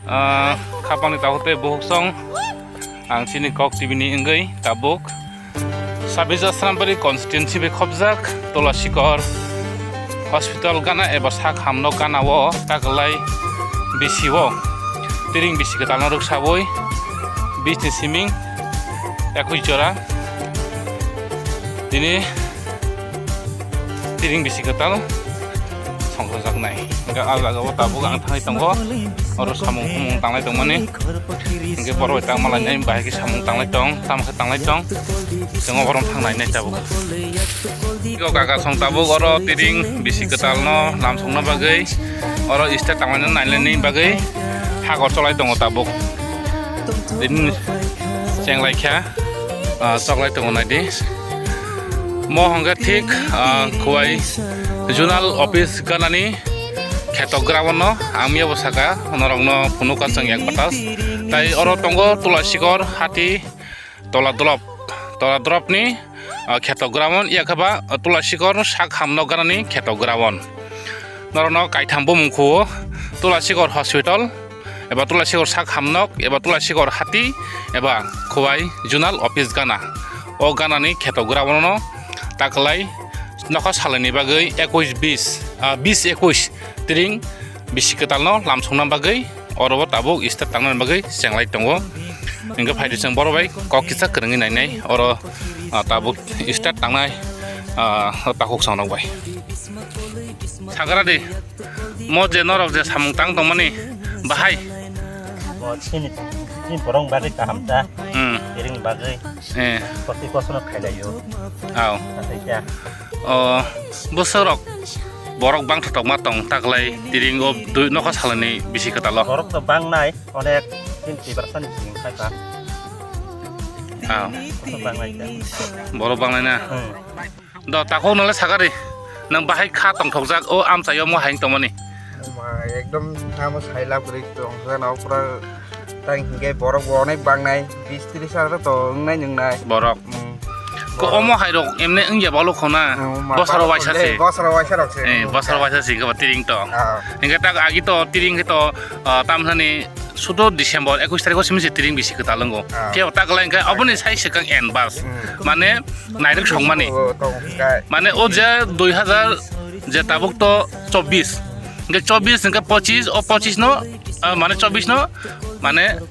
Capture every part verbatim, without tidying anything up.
Ah, khapangni tabuk tei buhuk song. Ang chini Kok T V ni wngwi tabuk Sabija Srambari constituency bai khopjak Tulasikor hospital gana eba sak hamno gana o taklai bisi o tiring bisi kwtalno rwksawi bisni siming ekwis jora tini tiring bisi kwtal songkhojaknai. Hingke ah jaga o tabuk ang thangwi tongo, oro samung humung tanglai tongmani. Hingke borok bai tangma lainai, bahai khe samung tanglai tong, tamo khe tanglai tong, chwng oborok thang nainai tabuk. Iko kaka song tabuk oro tiring bisi kwtal no lamsokna bagwi, oro state tanglaina nailaini bagwi hagor cholai tongo tabuk. Tini chenglai kha, ah, choklai tongo naidi. Mo hwnkhe thik, ah, Khowai zonal office ganani kheto ground no ang miyabo saka, norokno phunuk kansang yak batas. Tai oro tongo Tulasikor hati tola drop, tola drop ni, ah, kheto ground, yakhe ba, ah, Tulasikor sak hamno ganani kheto ground. Norokno kaitham bumung khuo, Tulasikor hospital, eba Tulasikor sak hamnok, eba Tulasikor hati, eba Khowai zonal office gana. O ganani kheto ground no taklai nokha salaini bagwi ekwis bis, ah, bis ekwis tiring bisi kwtalno lamsokna bagwi oro bo tabuk state tangna bagwi chenglai tongo. Hingke phaidi chwng borok bai kok kisa kwrwngwi nainai oro, ah, tabuk state tangnai, ah, takhuk songrok bai. Sagra di. Mo je norok je samung tang tongmani bahai. Bo chini, chini borok bagwi kaham ta. Hmm. Iring bagwi. Eh. Koti kosono khailaio. Au. Nathai kya? O, bwswk rok borok bangthotok ma tong taklai tiring o dui nokha salani bisi kwtalo. Borok to bangnai, onek tin tibrasani sing khai ka. Au. Borok bangnai kya? Borok bangnai na? Hmm. Do, takhuk nole sakari. Nang bahai kha tongthokjak o amchaio mo haing tongmani. Ma, ekdom amo saila kwrwi tongthokjak na pura tang hinkhe borok bo onek bangnai, bis tris hajar to wngnai nwngnai. Borok. Hmm. Ko omo hairok emne wngya balo khona. Hmm, ma, bosaro balo waisa khone, se. Bosaro waisa rok se. Eh, hmm, bosaro waisa se kaba tiring to. Ah. Hinkhe tak agi to tiring khe to, ah, tamthani sudo December ekwis tarikh o simi se tiring bisi kwtal wngo. Ah. Khe o taklai hinkhe oboni sai swkang en bas. Hmm. Mane nairok songmani. Oh, tong, kai. Mane o je dui hajar je tabuk to chobbish. Hinkhe chobbish hinkhe pochis, o pochis no, ah, mane chobbish no, mane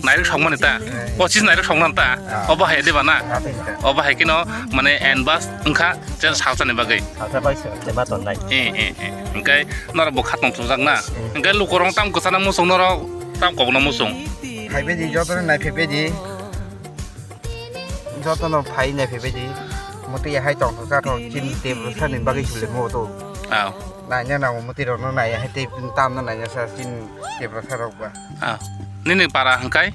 nairok songmani ta. Eh. Pochis nairok songmani ta. Ah. Obo hai diba na? Ah, thank you. Obo hai kino mane en bas wngkha je salsani bagwi. Salsa bai se, se ma tonnai. Eh, eh, eh. Hinkhe norok bo kha tongthokjak na. Hmm. Hinkhe lukurok tam kwchana muchung norok tam kokno muchung. Phaibaidi jotono naiphaibaidi. Jotono phai naiphaibaidi. Motwi hai tongthokjak thok chini tebwsani bagwi sule mo to. Aw. Naina nango motwi rokno naiya hai tei tamno naina sa chini tebwsa rok ba. Aw. Nini para hwnkhe?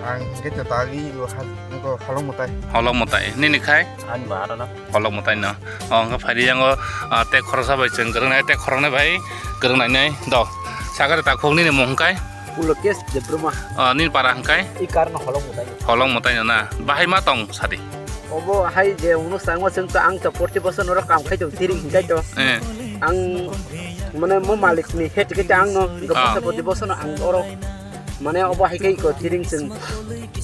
Ang hwnkhe to tagwi o ha-, o Holok Mwtai. Holok Mwtai. Nini khai? Ani ba arana. Holok Mwtai no. O hwnkhe phaidi yango, ah, tei khoroksa bai chwng kwrwng nai, tei khoroknwi bai kwrwng nainai do. Sakari takhuk nini mung hwnkhe? Pulokesh Debbarma. Ah, nini para hwnkhe? I karno Holok Mwtai. Holok Mwtai no na. Bahai ma tong sadi? Obo hai je unusang o chwng to ang to proti bosor norok kam khai to tiring hinkai to. Eh. Ang mane mo malik ni het kete ang no, ah, proti bosor no ang oro. Mane obo hai khe iko tiring chwng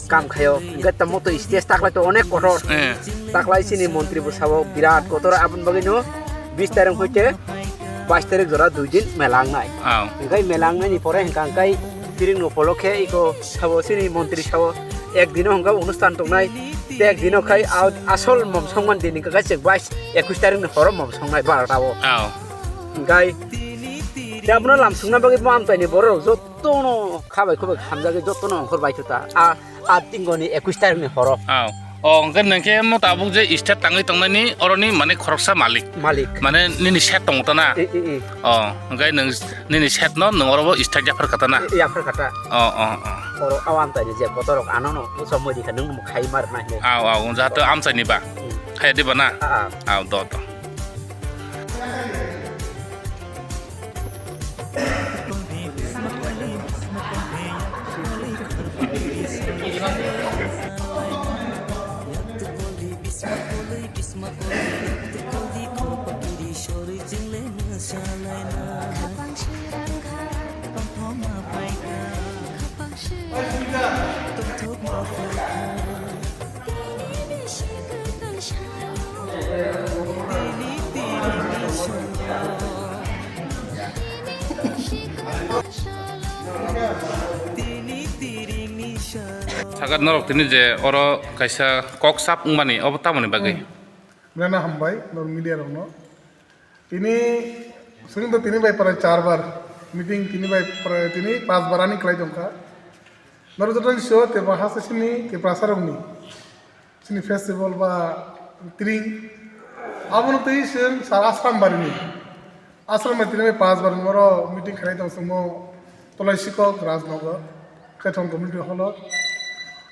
kam khaio. Hingke tamo to stage taklai to onek kotor. Eh. Taklai chini montri bo sabo birat kotor, aboni bagwi no bis tarikh hoite bais tarikh jora dui din mela wngnai. Aw. Hingke mela wngnai ni pore hingka hingkai tiring no polo khe iko sabo chini montri sabo ek dino hingka onustan tongnai. Te ek dino khai a-, asol mom songman din hingka khai chwng bais ekwis tarikh ni horo mom songnai barota o. Aw. Hingkai te abono lam songna bagwi bo amchaini borok jot jotono khabai khubai hamjagwi jotono ongkhor bai thuta. A, a tingoni ekwis tarikh ni horo. Aw. O, hwnkhe nwng khe mo tabuk je state tangwi tongnani oroni mane khoroksa malik. Malik. Mane nini set tongo ta na? I, i, i. O, hwnkhe nwng nini set no nwng oro bo state yaphar kha ta na? I, yaphar kha ta. O, o, o. Oro aw amchaini je botorok anono usom moi dikha nwng khai mar na hinwi. Aw, aw, jahato amchaini ba. Hmm. Khaya diba na? A, a. Aw, do, do. Sagat norok tini je oro kaisa kok sap wngmani, obo tamoni bagwi? Hmm. Belai hambai norok media rokno. Tini, swngwng to tini bai prai char bar meeting, tini bai prai, tini pas bar ani kwlai tongkha. Norok joto ni sio Tripura haste sini Tiprasa rokni sini festival ba tring. Abono twi swng sar Asram barini. Asram bai tini bai pas bar ni oro meeting khlai tong swngmo Tolai Sikok Rajnagar Kheton Community Hall o.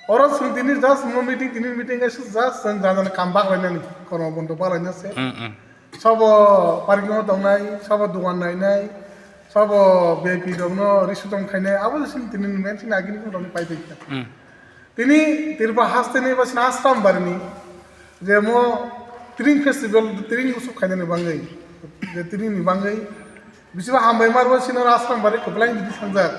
Oro swng tini just mo meeting, tini meeting kaisa just swng jana jana kam baklainani, kormo bondo baklaina se. Hmm, hmm. Sabo parking o tongnai, sabo dogan nainai, sabo V I P rokno risutong khainai, abo se tini ni main sini agini rokni pai tongkha. Hmm. Tini Tripura haste ni ba sini Asram barini je mo tring festival, tring usuk khainani bagwi, je tring ni bagwi bisiba hambai marbo sini Asram bari kwplai ni sangjak.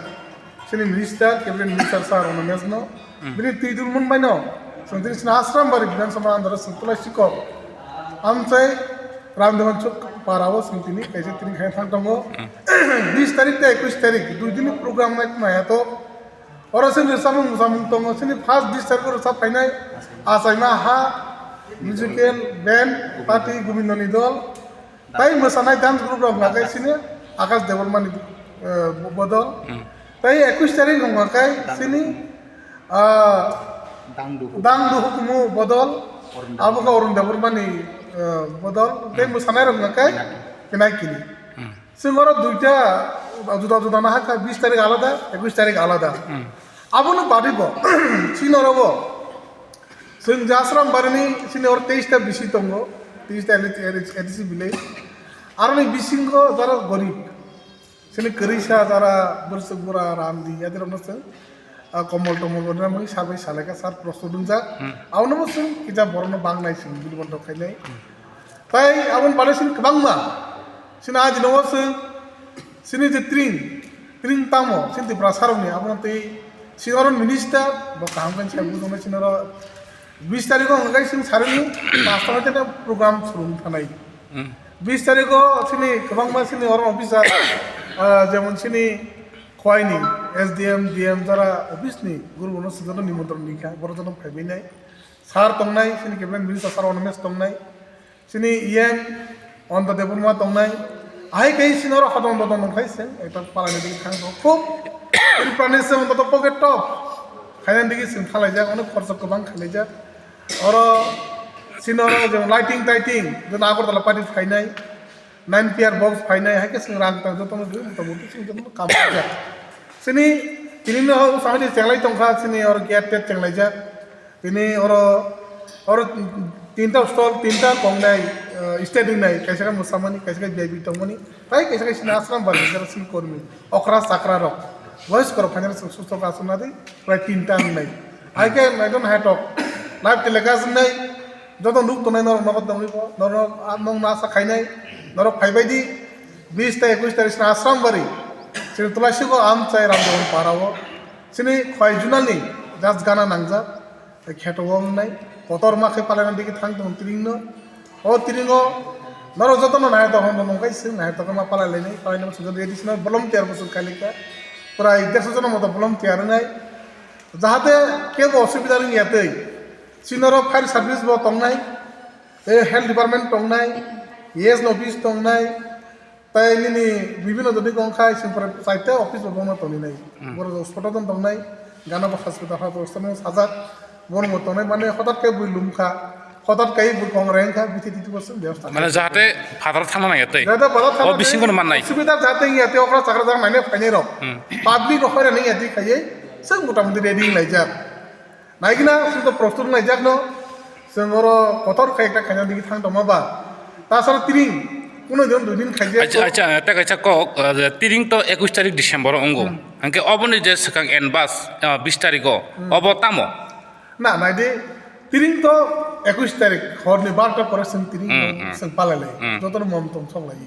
Sini minister, cabinet minister sir Ono Mezno. Hmm. Bini twi dul mun baino. Sini tini sini Asram bari Bidhan Sabha andaro sini Tolai Sikok. Amchai Ramdevan Chuk para o sini tini kaisa tini khaina thang tongo. Hmm. Bis tarik tei ekwis tarik dui din ni program nai khna ya to. Oro sini samung samung tongo sini first bis tarik oro sa phainai. Achaima ha musical band party Gobindoni dol. Tai mwsanai dance group rok hwnkha khe sini Akash Debbarmani, eh, bodol. Hmm. Tai ekwis tarik hwnkha khe sini, ah, Dangdu. Dangdu hukumu bodol. Arun Debbarma. Abo khe Arun Debbarmani, eh, bodol. Tai hmm, mwsanai rok hwnkha khe Pinaki. Pinakini. Hmm. Chwng oro duita juda juda na hakha, bis tarik alada, ekwis tarik alada. Hmm. Abono badi bo, chini oro bo. Chwng Jasram barini chini oro teis ta bisi tongo, teis ta A D C village. Aroni bisingo jara gorib, chini kwrwisa jara bwrwswk bura randi yadirokno chwng, ah, komol tomol rwna mui sabai salaikha sar prosto dwngjak. Hmm. Abono bo chwng kisa borokno bangnai chwng bilbonto khainai. Hmm. Tai aboni bagwi chini kwbangma, chini ajinongo chwng, chini je tring, tring tamo, chini Tiprasarokni, abono tei chini oro minister, bo kaham khe sai bujaknai chini oro bis tarikho hwnkhe chwng saruni pasto hai kheno program suru wng thanai. Hmm. Bis tarikho chini kwbangma chini oro officer, ah, jemon chini Khwaini S D M, D M jara office ni guru bono swijano nimontron rikha, borok joto phaibainai. Sir tongnai, chini cabinet minister sir Ono Mezno tongnai. Chini E M Ananta Debbarma tongnai. Ahai khe chini oro hodong dodong nongkhai se, ekta palani digi thang tong. Khub Tripurani se ontoto pocket top khainani digi chwng khalaijak, onek khorsa kwbang khalaijak. Oro chini oro jemon lighting taiting, joto Agartala party phainai, nine P R box phainai, hai khe chwng rang tang jotono dui motamuti chwng jotono kam khaijak. Chini tini no samani chenglai tongkha, chini oro gate tet chenglaijak. Tini oro, oro tinta stall, tinta kongnai, eh, state wngnai, kaisa khe mwsamani, kaisa khe V I P tongmani, tai kaisa khe sini Asram bar jara sini kormi, okra chakra rok, voice korok phainai sini susto ka swngnadi, prai tinta wngnai. Hai khe naidon hai tok, live telecast wngnai, joto nuk tongnai norok nogo tongwi bo, norok, ah, nong nasa khainai, norok phaibai di, bis ta ekwis tarik sini Asram bari, sini Tulaisiko Amchai Ramdevan para o, sini khwai junani just gana nangjak. Kheto o wngnai, kotorma khe palaina digi thang tongo tringno. O tringo norok jotono nai tongo, nongkhai se nai tongo ma palai lainai, palaina swngcharni additional volunteer bo swng khailai kha. Prai dersho jona moto volunteer wngnai. Jahate kebo osubida wngya tei. Chini oro fire service bo tongnai, tei health department tongnai, A S ni office tongnai, Tai nini bibino jodi kong khai sing pore chaita office bo bono toni nai. Hmm. Boro jok soto don tong nai, gana bo hospital ha jok sono sajak, bono bo tongnai mane hotat khe bui lum kha, hotat kai bui kong reng kha, bithi titi bo sing bebostha. Mane jahate phatar thangna nai tei. Jahate phatar thangna nai. O bising kono mannai. Subida jahate ya te okra chakra jang nai ne phainai rok. Hmm. Public rok hoira nai ya di khaiye, sing mota moti ready lai jak. Naigina, chwng to prostur naijakno, chwng oro kotor khe ekta khaina digi thang tongma ba. Tasara tiring, kuno din dui din khaijak. Acha, acha, ta kaisa kok, ah, tiring to ekwis tarik December o wngo. Hmm. Hwnkhe oboni je swkang en bas, ah, bis tarik o, hmm, obo tamo? Na, naidi, tiring to ekwis tarik, horni barta pore chwng tiring hmm, hmm, chwng palai lai. Hmm. Jotono mom tom sok lai.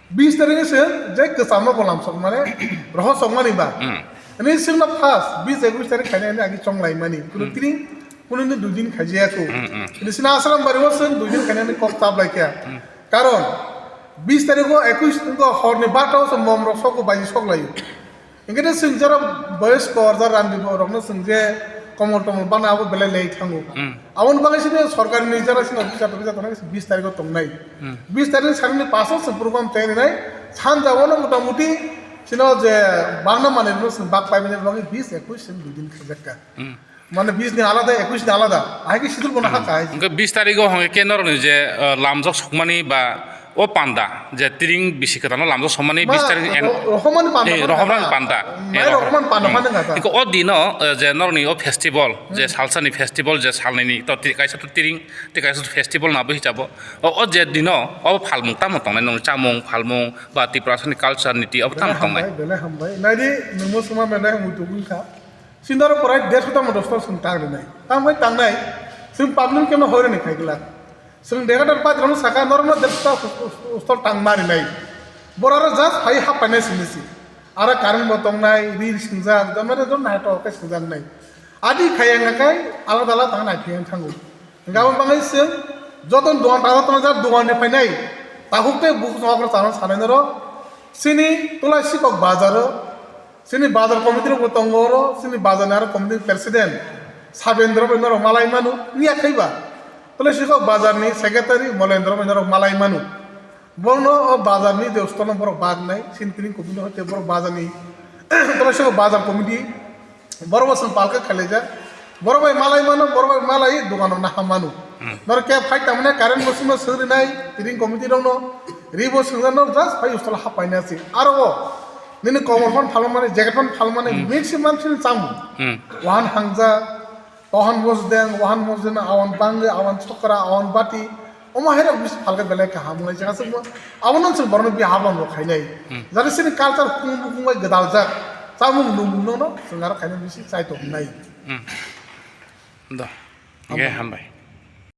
Bis tarik se je kwcham no bolam sok mane rohor sok mani ba. Hmm. Ani singno first bis ekush tarik khaina ani agi chonglai mani. Kuno Hmm. tring, kuno ni dui din khaijaya ko. Hmm, hmm. Ini sina Asram bari o sing dui din khaina ani kok tab lai kya. Hmm. Karon bis tarik o ekush ko hor ni barta o se mom rok sok o baji sok lai. Engke de sing jara boyos ko orja randi bo rok no sing je komol tomol bana abo belai lei thango. Hmm. Aboni bagwi sini sorkar ni jara sini office office tongnai bis tarik o tongnai. Hmm. Bis tarik ni sari ni paso se program tei nai sanja o no mota moti sino je bangna mane no sing bak pai mane bagwi bis ekush sing dui din khaijak ka. Hmm. Mane bis ni alada ekush ni alada. Ai ki sidur bono ha kai. Engke bis tarik o hongke norok ni je, eh, lamjok sokmani ba o panda je tring bisi kwtano lamjak somani Ma, bis tarik en-, ro-, rohormani panda eh, mani rohormani kha. Panda. Mai Eh, rohor-, rohormani panda hmm. Mani kha. Iko o dino, eh, je norni o festival, je Hmm. Salsani festival, je salnini, to ti-, kaisa to tring, ti kaisa to festival nabo hisabo. O, o je dino, o phalmung tamo tongnai, nong chamung, phalmung, ba Tiprasani culture niti, o tamo Belai tongnai. Hambai, belai hambai. Naidi, nungmo suma belai hambai tubun kha. Sindaro porai dershota mo dosto sung tang rinai. Tang bai tangnai, sung public keno hoirani khai glak. Sung degator patirano saka norokno dershota us-, us-, ustor tang marinai. Boraro just phai hap painai sini si. Ara current bo tongnai, ri singjak, jamare jon naito kai singjaknai. Adi khaya ngakai, alada alada tang nai phiyang thango. Gabon bangai sung, joton dogan tajo tongjak dogan ni phainai. Tahuk tei buk nokro chano sanai noro. Sini tulai sikok bazaro. Sini bazar committee rok bo tongo oro, sini bazar ni aro committee president Sabendra bai norok malai manu, niya khaiba. Tole siko bazar ni secretary Molendra bai norok malai manu. Borno o bazar ni je stolo borok bag nai, sini tini committee hoite borok bazar ni, tole siko bazar committee, borok bo song palka khalaijak. Borok bai malai mano, borok bai malai dogano naham mano. Hmm. Norok khe phai tamne current bo sima suri nai, tini committee rok no, ri bo sungja no just phai stolo hapai na si. Aro o, Nini komor phan phalmani, jacket phan phalmani, Hmm. Maximum sini chamung. Hmm. Wahan hangja, wahan mosdeng, wahan mosdeng, awan bangwi, awan chokra, awan bati. Omo hai rok bisi phalkhe belai kaham wngnai jaga se bo. Abono chwng borokno biya habang rok khainai. Hmm. Jani sini culture khung bukung bai gwdaljak. Chamung nungmung no no chwng aro khainai bisi chai tong nai. Hmm. Do. Hambai. Ge hambai.